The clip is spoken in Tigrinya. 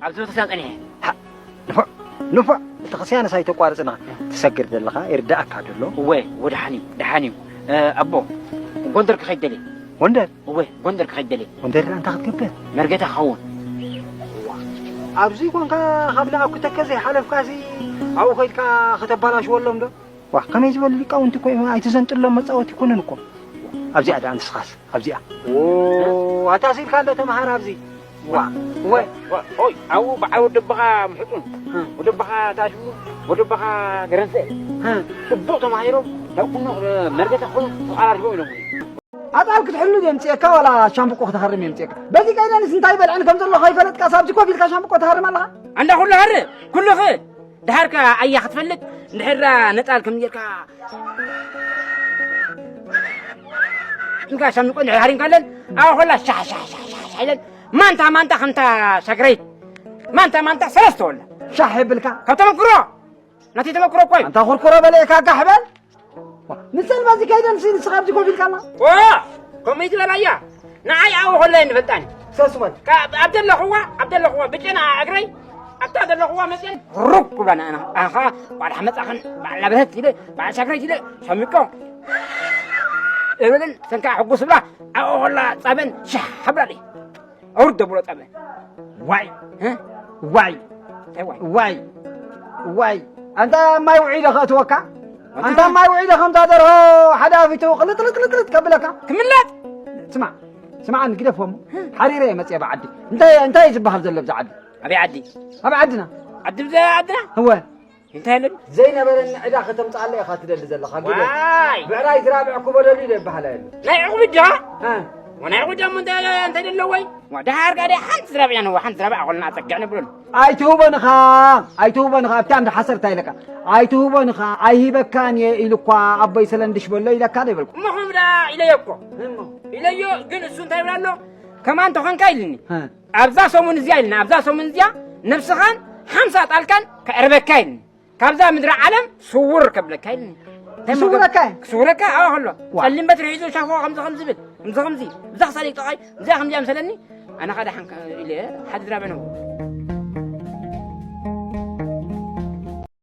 ኣብዚ ቦታ ጸኒሐ። ንፉዕ፣ ንፉዕ፣ ቤተክርስትያንስ ኣይተቋርጽን ኢኻ ትሰግር ዘለኻ፣ ይርዳእካ ደሎ። እወ፣ እወ፣ ደሓን እዩ፣ ደሓን እዩ። እ፣ ኣቦ፣ ጎንደር ክኸይድ ደልየ። ጎንደር? እወ፣ ጎንደር ክኸይድ ደልየ። ጎንደር እንታይ ክትገብር? መርገታ ክኸውን። ኣብዚ ኮንካ ካብ ለኣኩ ተከዘ ሓለፍካሲ ኣብኡ ከይድካ ከተባላሽወሎም ዶ? ዋ፣ ከመይ ዝበሉ ሊቃውንቲ እኮ እዮም፣ ኣይትዘንጥሎም መጻወቲ ይኮኑን እኮ። ኣብዚኣ ደኣ ንስኻስ፣ ኣብዚኣ። ኦ፣ ኣታ ሲልካ ኣሎ ተምሃር ኣብዚ። ዋ፣ ወይ። ዋ፣ ኦይ፣ ኣብኡ በዓል ወደብኻ ምሕጹን፣ እ። ወደብኻ ታሽሙ፣ ወደብኻ ገረንሰ። እ። ጽቡቕ ተማሂሮም፣ ናብ ቁኖ መርገታ ክኾኑ ተቐራሪቦም ኢሎም። ኣጣል ክትሕሉ ድዮም ጽየካ ዋላ ሻምብቆ ክትሃርም እዮም ጽየካ? በዚ ቀይደንስ እንታይ በልዕን ከም ዘሎ ከይፈለጥካ ሳብዚ ኮፍ ኢልካ ሻምብቆ ትሃርም ኣለኻ? ኣንዳ ኩሉ ሃር፣ ኩሉ ኽእል። ድሓር ከ ኣያ ክትፈልጥ፣ እንድሕር ነጻል ከም ጌርካ፣ እንካ ሻምቆ እንድሕር ሃሪምካለን፣ ኣዋ ኾላ ሻሕ፣ ሻሕ፣ ሻሕ፣ ሻሕ፣ ሻሕ ኢለን፣ ማንታ፣ ማንታ ከምታ ሻግረይት፣ ማንታ፣ ማንታ ሰለስተ ወላ። ሻሕ የብልካ። ካብ ተመክሮ፣ ናተይ ተመክሮ እኮ እዩ። ኣንታ ኩርኩሮ በለ እካ ጋሕ በል። ንሰን ባዚ ከይደን ሲ ንስኻ ኣብዚ ኮፍ ኢልካ ኣላ። ዋ፣ ከምኡ ይትበል ኣያ። ንዓይ ኣብኡ ከሎ ኣይንፈልጣን። ሰስወል። ካብ ኣብ ዘለኽዋ፣ ኣብ ዘለኽዋ ብጨና እግረይ፣ ኣብታ ዘለኽዋ መፅየን ሩቅ ክብላ ንኣና። ኣኻ፣ ባዕልኻ መፃኽን፣ ባዕላ ብረት ኢለ፣ ባዕላ ሻግረይት ኢለ፣ ሸሚቆ እብልን ሰንካ ሕጉስ ብላ፣ ኣብኡ ከላ ፃበን ሻሕ ኣብላለይ። ኣውርድ ደብሮ ጣብያ። ዋይ፣ እ? ዋይ፣ እንታይ ዋይ? ዋይ፣ ዋይ። ኣንታ ማይ ውዒደ ከእትወካ? ኣንታ ኣንታ ማይ ውዒደ ከምታ ደርሆ ሓደ ኣፊቱ ቅልጥ፣ ቅልጥ፣ ቅልጥ፣ ቅልጥ ከብለካ? ክምለጥ? ስማዕ፣ ስማዕ፣ ግደፎም። ሓሪረ እየ መፅየ ብዓዲ። እንታይ፣ እንታይ እዩ ዝበሃል ዘሎ ብዛ ዓዲ? ኣበይ ዓዲ? ኣብ ዓድና። ዓዲ ብዛ ዓድና? እወ። እንታይ ኢለን? ዘይነበረኒ ዕዳ ከተምጽኣለ ኢኻ ትደሊ ዘለኻ፣ ግደ። ዋይ! ብዕራይ ዝራብዕ ክበደሉ ኢለ ይበሃል ኣሎ። ናይ ዕቑብ ድኻ? እ። ወናይ ዕቑብ ደሞ እንተ-፣ እንታይ ደለዎ ወይ? ዋ፣ ደሓር ጋር ሓንቲ ዝራብዕ ነዋ፣ ሓንቲ ዝራብዕ ኣኾልና ኣጸግዕ ነብሎን። ኣይትህቦን ኢኻ፣ ኣይትህቦን ኢኻ፣ ኣብቲ ኣንድ ሓሰርታ ኢለካ። ኣይትህቦን ኢኻ፣ ኣይሂበካን እየ ኢሉ እኳ ኣቦይ ሰለንድሽ በሎ ኢለካ ዶ ይበልኩ? እሞ ኸምኡ ደኣ ኢለዮ እኮ። እሞ? ኢለዮ፣ ግን እሱ እንታይ ይብል ኣሎ? ከማን ተኾንካ ኢልኒ። እ። ኣብዛ ሰሙን እዚኣ ኢልና፣ ኣብዛ ሰሙን እዚኣ ነብስኻን ሓምሳ ጣልቃን ከዕርበካ ኢልኒ። ካብዛ ምድሪ ዓለም ስውር ከብለካ ኢልኒ። እንታይ ክስውረካ? ክስውረካ? ኣዋ ከሎ። ዋ። ጸሊም በትሪ ሒዙ ሻፎ ከምዚ ከምዚ ብል። ከምዚ ከምዚ። እዛ ክሳደይ ጠቓይ፣ እዚኣ ከምዚኣ ምሰለኒ፣ ኣነ ኸኣ ደሓን ከ-፣ ኢለ ሓደ ድራበ ነው።